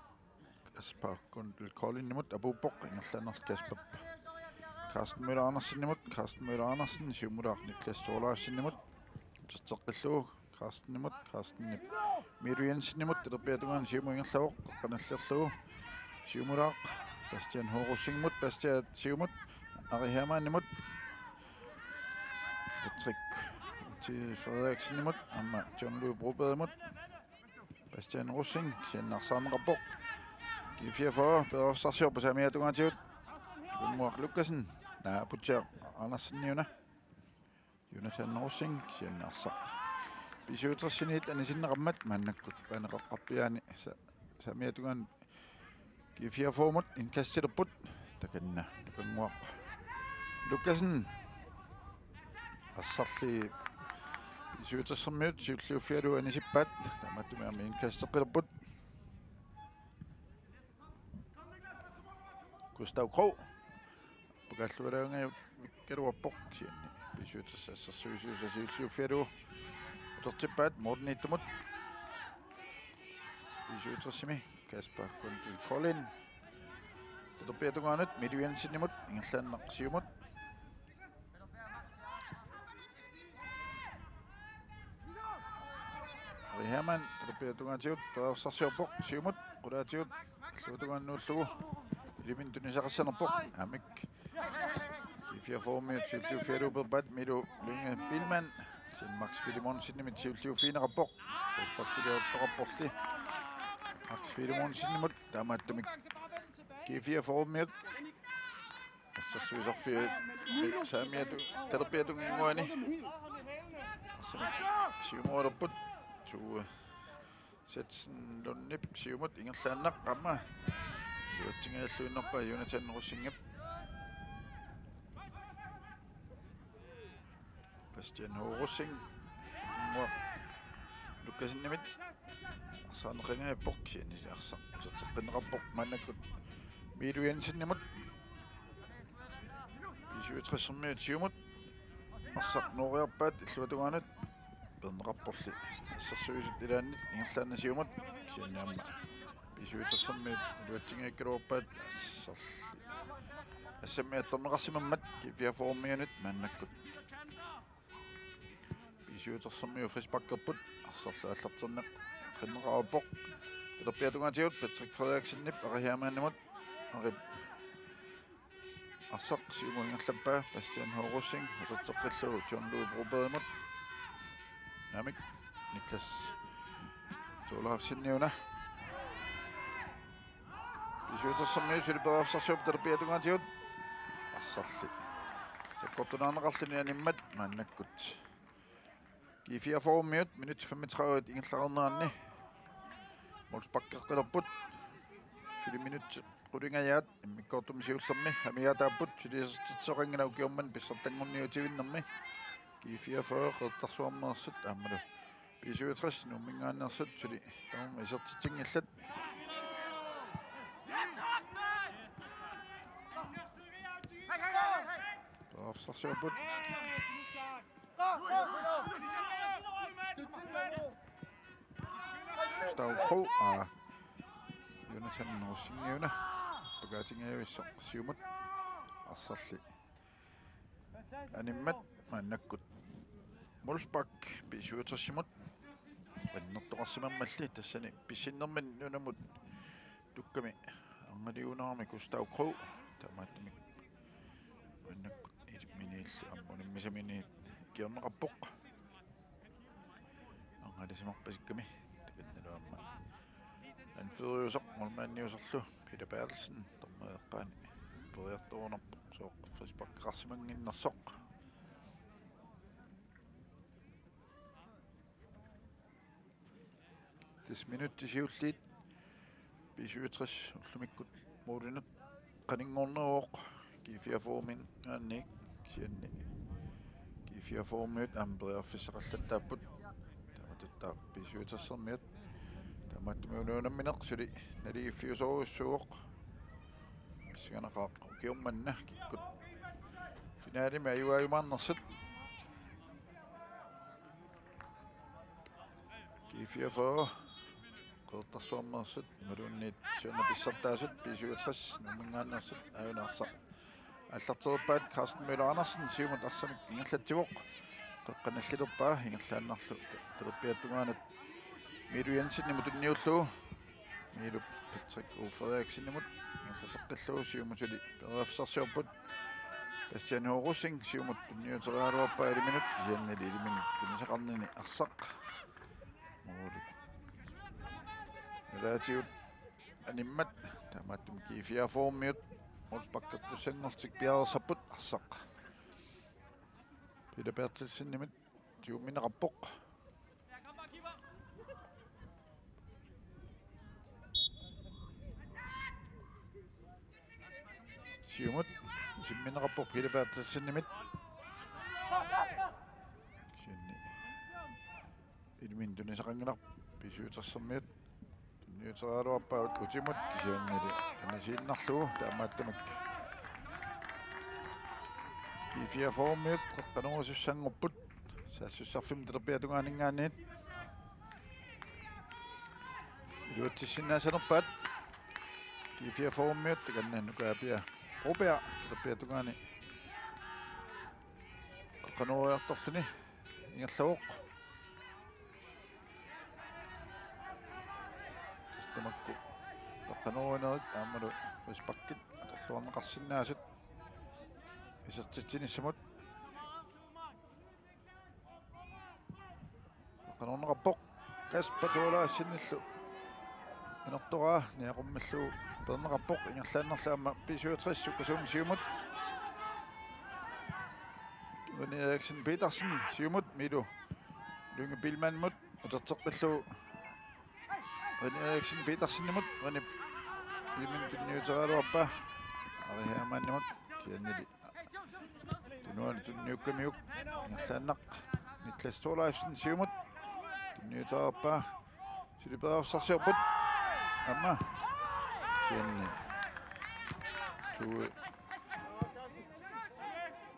Kasper Gunkel Koldingimut apuuppoq, ingerlaannarli Kasper Carsten Møller Andersenimut, Carsten Møller Andersen siumulaaq Niklas Thorleifsenimut, uterteqqillugu Carstenimut, Carstenip Miro Jensenimut, talerpiata tungaani siumut ingerlavoq, qeqqanallerlugu siumulaaq Bastian Horusingimut, Bastian siumut Ari Hermannimut, Patrick T. Frederiksenimut aamma John Louis Brobergimut. Bastian Rosing, kisianni arsaarneqarpoq. G fireogfyrre periarfissarsiorpoq saamiata tungaatigut. Tukanguaq Lukassen, naa Putsiaq Andersen niuna. Jonathan Rosing, kisianni arsaq B syvogtressinit anisinneqarmat maannakkut baaneqaqqarpiaani sa-, saamiata tungaanut G fireogfyrremut indkastilerput. Takanna Tukanguaq Lukassen. Arsarli B syvogtressermiut siulliuffigalugu anisippaat. Taamaattumik aamma indkasteqqilerput. Gustav Krog. Pakaallualaangajaluarpoq kisianni B syvogtres assersuisuisa siulliuffigalugu utertippaat målimiittumut. B syvogtresimi Kasper Kuntz Kolding. Talerpiata tungaanut Milu Jensenimut, ingerlaannaq siumut. Ari Hermann, talerpiata tungaatigut periarfissarsiorpoq siumut, qulaatigut illuatungaanut nuullugu iliminut tunisaqassanerpoq. Aamma G fireogfyrremiut siulliuffigalugu peerpaat Milu Lynge Biilmann, kisianni Max Filemonsenimit siulliuffigineqarpoq. Frisparkiliortoqarporli Max Filemonsenimut, taamaattumik G fireogfyrremiut assersuisarfiit saamiata talerpiata tungaanut. Arsamik siumualerput. Tue Setsen Lundip siumut, ingerlaannaq aamma iluatsingajalluinnarpaa Jonathan Rosingip. Bastian H. Rosing. Tukanguaq Lukassenimit. Arsaq neqingajapput, kisianni arsaq uterteqqinneqarpoq maannakkut Milu Jensenimut. B syvogtressermiut siumut. Arsaq nooriarpaat illuatungaanut. Peerneqarporli assersuisut ilaannit, ingerlaannaq siumut, kisianni aamma B syvogtressermiut iluatsingajakkaluarpaat. Arsarli assammi attorneqarsimammat G fireogfyrremiunit maannakkut B syvogtressermiut frisparkerput. Arsarlu aallartinneqarpoq. Talerpiata tungaatigut Patrick Frederiksenip Ari Hermannimut. Arip arsaq siumut ingerlappaa, Bastian H. Rosing uterteqqillugu John Louis Brobergimut. Aamma Niklas Thorleifsen niuna. B syvogtressermiut suli periarfissarsiorput talerpiata tungaatigut. Arsarli sakkortunaarneqarluni animmat maannakkut G fireogfyrremiut minutsit femogtredive ingerlareerneranni målsparkeqqilerput. Suli minutsit qulingajaat immikkoortumi siullermi amigaataapput, suli isertitsisoqanngilaq ukioq manna pissartanngorniutivinnermi. G fireogfyrre Qeqertarsuarmeersut aammalu B syvogtres Nuummingaanneersut suli tamarmik isertitsinngillat. Periarfissarsiorput. Gustav Krog, aa, Jonathan Rosing niuna. Pakaatinngajavissoq siumut. Arsarli animmat maannakkut målspark B syvogtresimut annertoqarsimammalli, tassani pissinnermini nunamut tukkami arnaliunarami Gustav Krog, taamaattumik maannakkut illit minillu aamma unammisaminiit ikiorneqarpoq. Arnalisimarpasikkami takannalu aamma anføreriusoq målmandiusorlu Peter Berthelsen dommeri eqqaani periartorunarpoq sooq frisparkeqarsimannginnersoq. Tassa minutsit siulliit B syvogtres ullumikkut målinut qaninngorneruvoq G fireogfyrreminngaanniit, kisianni G fireogfyrremiut aamma periarfissaqallattaapput. Taamatuttaaq B syvogtressermiut taamaattumik unammineq suli naligiiffiusorujussuuvoq. Pissanganaqaaq ukioq manna kikkut finalemi ajugaajumaarnersut. G fireogfyrre Qeqertarsuarmeersut imaluunniit siorna pissartaasut B syvogtres Nuummingaanneersut aajuna arsaq aallartereerpaat. Carsten Møller Andersen siumut arsamik ingerlatsivoq. Qeqqa nallilerpaa ingerlaannarlu talerpiata tungaanut Miilu Jensenimut tunniullugu. Miilu Patrick O. Frederiksenimut ingerlateqqillugu siumut suli periarfissarsiorput. Bastian H. Rosing siumut tunniuteriaraluarpaa iliminut, kisiannili iliminut tunisaqarnini arsaq. Måli nalaatigut animmat, Taamaattumik G fireogfyrremiut målsparkertussanngorlutik piareersarput, arsaq Peter Berthelsenimit siumminneqarpoq. Siumut isimminneqarpoq Peter Berthelsenimit. Kisianni ilumut tunisaqanngilarput B syvogtressermiut. Tunniuteriaraluarpaat utimut, kisiannili anisiinnarlugu. Taamaattumik G fireogfyrremiut qaqqanoorusussanngorput saassussarfimmi talerpiata tungaaninngaanniit. Iluatsissinnaasanerpaat G fireogfyrremiut, takanna Nuka-Pia Broberg talerpiata tungaani qaqqanooriartorluni ingerlavoq. Tassa tamakku qaqqanoorunerit aammalu frisparkit atorluarneqarsinnaasut isertitsinissamut. Qaqqanoorneqarpoq. Kasper Thorleifsenillu inortoraa niaqummillugu peerneqarpoq, ingerlaannarlu aamma B syvogtres sukkasuumik siumut. René Eriksen Petersen siumut, Milo Lynge Biilmannimut uterteqqillugu René Eriksen Petersenimut, René Biilmann tunniuteriaraluarpaa Ari Hermannimut, kisiannili tunuani tunniukkamiuk ingerlaannaq. Niklas Thorleifsen siumut, tunniuteriaraluarpaa, suli periarfissarsiorput aamma, kisianni Tue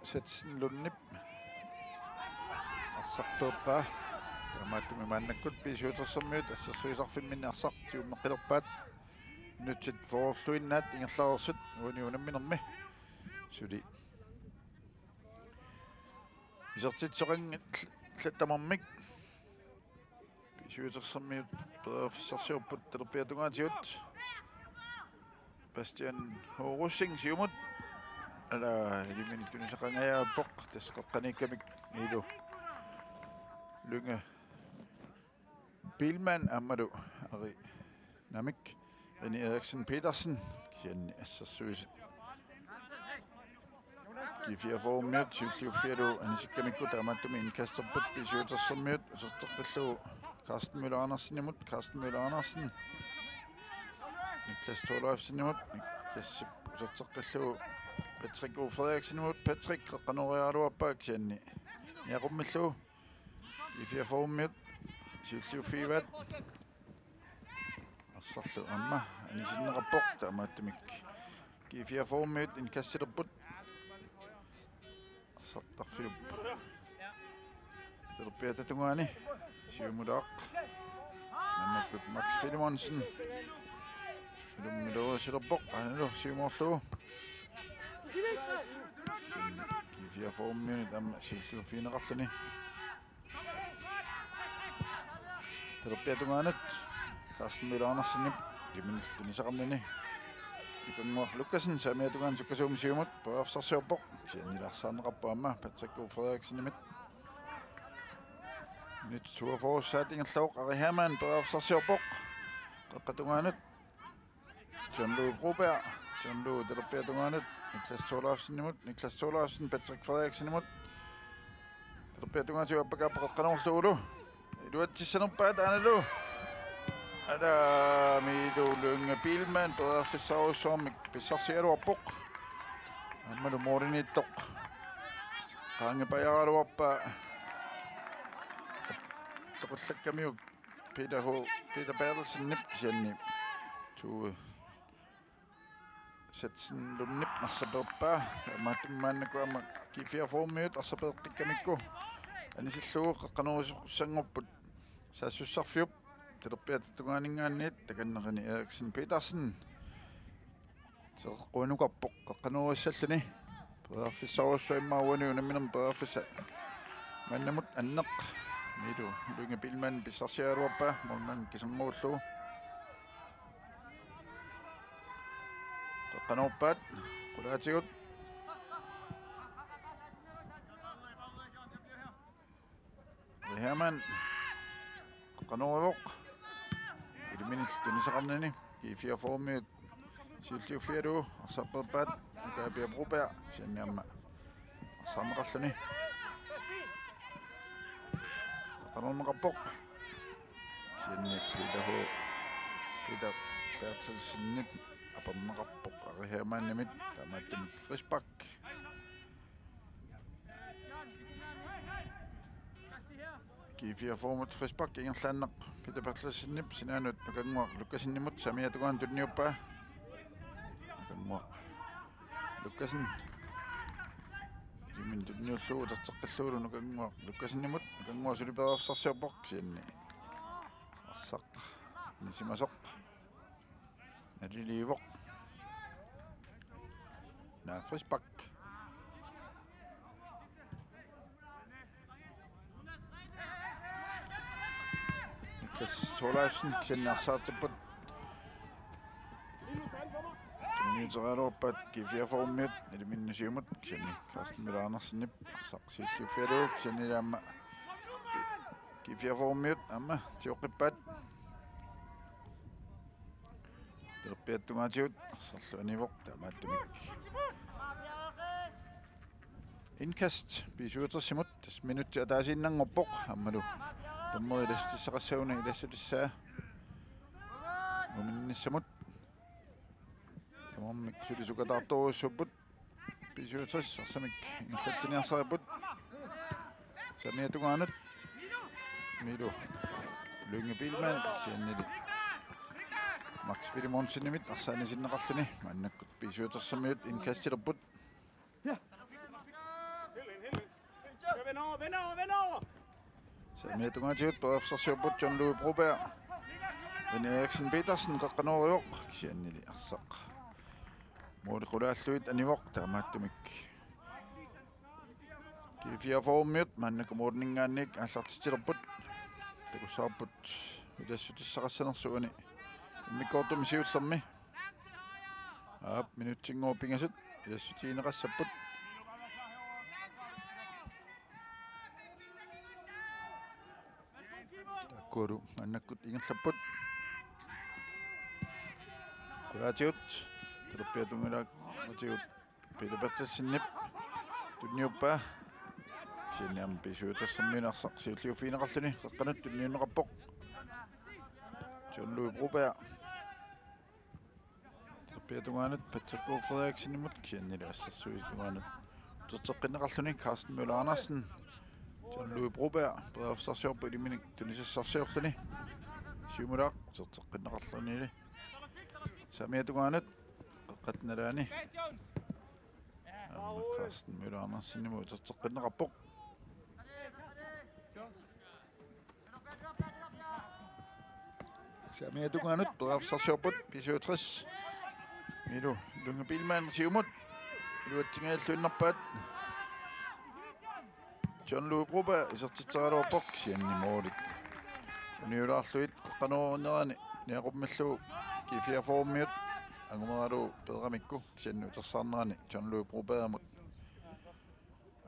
Setsen Lundip arsaq peerpaa. Taamaattumik maannakkut B syvogtressermiut assersuisarfimminni arsaq siummeqqilerpaat. Minutsit fyrreluinnaat ingerlareersut uani unamminermi. Suli isertitsisoqanngillat tamarmik B syvogtressermiut periarfissarsiorput talerpiata tungaatigut. Bastian H. Rosing siumut. Ala, ilumut tunisaqangajaavoq, tassa qaqqaniikkamik Milo Lynge Biilmann aammalu Ari Namik, René Eriksen Petersen, kisianni assersuisut G fireogfyrremiut siulliuffigalugu anisikkamikku, taamaattumik indkasterput B syvogtressermiut uterteqqillugu Carsten Møller Andersenimut, Carsten Møller Andersen Niklas Thorleifsenimut, Niklassip uterteqqillugu Patrick O. Frederiksenimut, Patrick qaqqanooriaraluarpaa, kisianni niaqummillugu G fireogfyrremiut siulliuffigivaat. Arsarlu aamma anisinneqarpoq, taamaattumik G fireogfyrremiut indkastilerput. Arsartarfiup talerpiata tungaani siumulaaq. Maannakkut Max Filemonsen ilumut iluarisilerpoq, aanalu siumoorlugu. G fireogfyrremiunit aamma siulliuffigineqarluni. Talerpiata tungaanut Carsten Møller Andersenip ilumut tunisaqarnini Nikannguaq Lukassen saamiata tungaanut sukkasuumik siumut periarfissarsiorpoq, kisianni arsaarneqarpoq aamma Patrick O. Frederiksenimit. Minutsit toogfyrre ingerlavoq, Ari Hermann periarfissarsiorpoq. Qaqqap tungaanut John Lou Broberg, John Lou talerpiata tungaanut Niklas Thorleifsenimut, Niklas Thorleifsen Patrick Frederiksenimut. Talerpiata tungaatigut appakaappoq qaqqanoorlugulu. Iluatsissanerpaat aanalu. Ala, Milo Lynge Biilmann periarfissarujussuarmik pissarsiaraluarpoq. Aammalu mooriniittoq qaangipajaaraluarpaa toqullakkamiuk Peter H. Peter Berthelsenip, kisianni Tue Setsen Lundip arsaq peerpaa. Taamaattumik maannakkut aamma G fireogfyrremiut arsaq peeqqikkamikku anisillugu qaqqanoorusussanngorput saassussarfiup talerpiata tungaaninngaanniit, takanna René Eriksen Petersen seqeqqunukarpoq qaqqanoorissalluni. Periarfissarujussuaq immaqa uani unamminermi periarfissaq maannamut anneq. Milo Lynge Biilmann pissarsiaraluarpaa, målmand kisernguullugu. Qaqqanoorpaat qulaatigut. Hermann qaqqanoorivoq. Ilumut tunisaqarnini G fireogfyrremiut Siulliuffigalugu arsaq peerpaat, Nuka Pia Broberg, kisianni aamma arsaarneqarluni. Qanorneqarpoq. Kisianni Peter H. Peter Berthelsenip aperneqarpoq Ari Hermannimit, taamaattumik frispark. G fireogfyrre-mut frispark ingerlaannaq Peter Berthelsenip sinaanut Nukannguaq Lukassenimut, saamiata tungaanut tunniuppaa. Nukannguaq Lukassen. Iliminut tunniullugu uterteqqillugulu Nukannguaq Lukassenimut, Nukannguaq suli periarfissarsiorpoq kisianni arsaq inisimasoq. Naliliivoq. Naa, frispark. Niklas Thorleifsen, kisianni arsaartipput. Tunniuteriaraluarpaat G fireogfyrre-miut, iliminut siumut, kisianni Carsten Møller Andersenip arsaq siulliuffigalugu, kisianni aamma G fireogfyrre-miut aamma tioqqippaat. Talerpiata tungaatigut arsarlu anivoq, taamaattumik indkast B syvogtres-imut, tassa minutsit ataasiinnanngorpoq aammalu. Dommeri ilassutissaqassaaq una ilassutissaa muminnissamut. Tamarmik suli sukataartorujussuupput. B syvogtres arsamik ingerlatsiniarsaripput. Saamiata tungaanut Milu Lynge Biilmann, kisiannili Max Filemonsenimit arsaq anisinneqarluni. Maannakkut B syvogtres-imiut indkastilerput. Saamiata tungaatigut periarfissarsiorput, John Louis Broberg. René Eriksen Petersen qeqqanoorivoq, kisiannili arsaq mooli qulaallugit anivoq, taamaattumik G fireogfyrre-miut maannakkut moolininngaanniit aallartitsilerput. Takussavarput ilassutissaqassanersoq uani immikkoortumi siullermi. Aap, minutsinngooq pingasut ilassutigineqassapput. Taakkulu maannakkut ingerlapput. Qulaatigut, talerpiata tungaatigut Peter Berthelsenip tunniuppaa. Kisianni aamma B syvogtres-imiut arsaq siulliuffigineqarluni, qeqqanut tunniunneqarpoq John Louis Broberg. Talerpiata tungaanut Patrick K. Frederiksenimut, kisiannili assersuisa tungaanut uterteqqinneqarluni Carsten Møller Andersen. John Louis Broberg periarfissarsiorpoq iliminik tunisassarsiorluni. Siumulaaq uterteqqinneqarlunili. Saamiata tungaanut qeqqata nalaani aamma Carsten Møller Andersenimut uterteqqinneqarpoq. Saamiata tungaanut periarfissarsiorput B syvogtres. Milu Lynge Biilmann siumut iluatsinngilluinnarpaat. John Louis Broberg isertitseraluarpoq, kisianni moolit uniulaarlugit qeqqanoorunerani niaqummillugu G fireogfyrre-miut angumeralugu peeramikku, kisianni utersaarnerani John Louis Brobergimut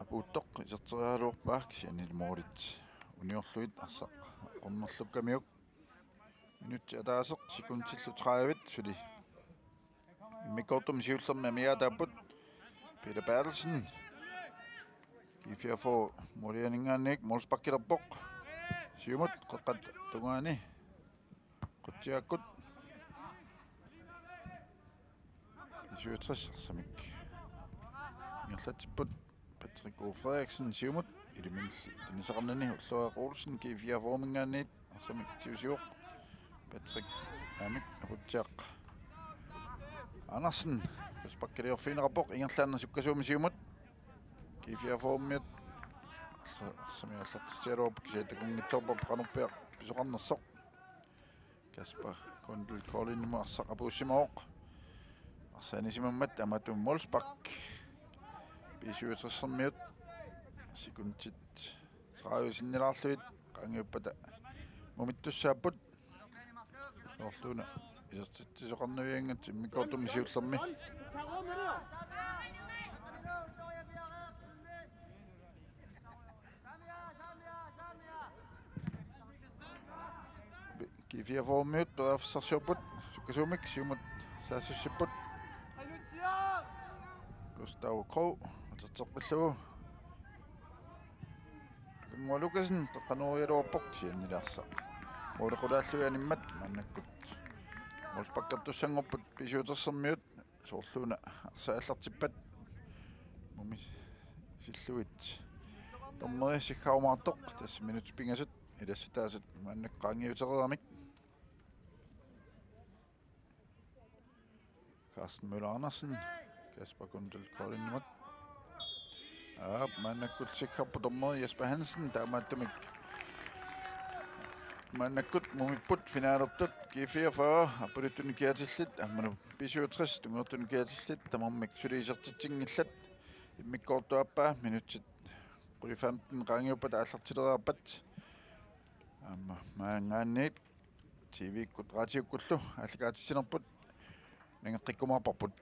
apuuttoq iserteriaraluarpaa, kisiannili moolit uniorlugit arsaq ornerlukkamiuk. Minutsit ataaseq sekundillu tredive suli immikkoortumi siullermi amigaataapput. Peter Berthelsen. G fireogfyrre moolianinngaanniit målsparkilerpoq. Siumut qeqqata tungaani qutsiakkut. B syvogtres arsamik ingerlatsipput. Patrick K. Frederiksen siumut, iliminilli tunisaqarnani Ulrik Olsen G fireogfyrre-minngaanniit arsamik tigusivoq. Patrick aamma aputsiaq. Andersen frisparkiliorfigineqarpoq, ingerlaannaq sukkasuumik siumut. G fireogfyrre-miut arsamik aallartitsigaluarput, kisianni takunngitsoorpoq qanorpiaq pisoqarnersoq. Kasper Kundel Kolinimut arsaq apuussimavoq. Arsaq anisimammat tamatumani målspark. B syvogtres-ermiut sekundit tredive sinnilaarlugit qaangiuppata mumittussaapput. Soorluuna isertitsisoqarnavianngitsoq immikkoortumi siullermi. G fireogfyrre-miut periarfissarsiorput sukkasuumik siumut saassussipput. Gustav Krog, uterteqqillugu. Akanngua Lukassen, taqqanuurialuarpoq, siannilaarsa. Måli qulaallugu animmat, maannakkut. Målsparkertussanngorput B syvogtressermiut, soorluuna arsaq aallartippat. Mumisilluit. Dommeri sikkarumaartoq, tassa minutsit pingasut, ilassutaasut, maannakkut qaangiutereeramik. Carsten Møller Andersen, Kasper Kundel Koldingimut. Aap, maannakkut sikkarpoq dommeri Jesper Hansen, taamaattumik. Maannakkut mumipput finalertut G fireogfyrre, apulittut kiatillit, aammalu B syvogtres, tungertut kiatillit, tamarmik suli isertitsinngillat, immikkoortup aappaa, minutsit quli femten qaangiuppata aallartilereerpat. Aamma maanngaanniit T V-kkut raatiukkullu aallakaatitsinerput nangeqqikkumaarparput.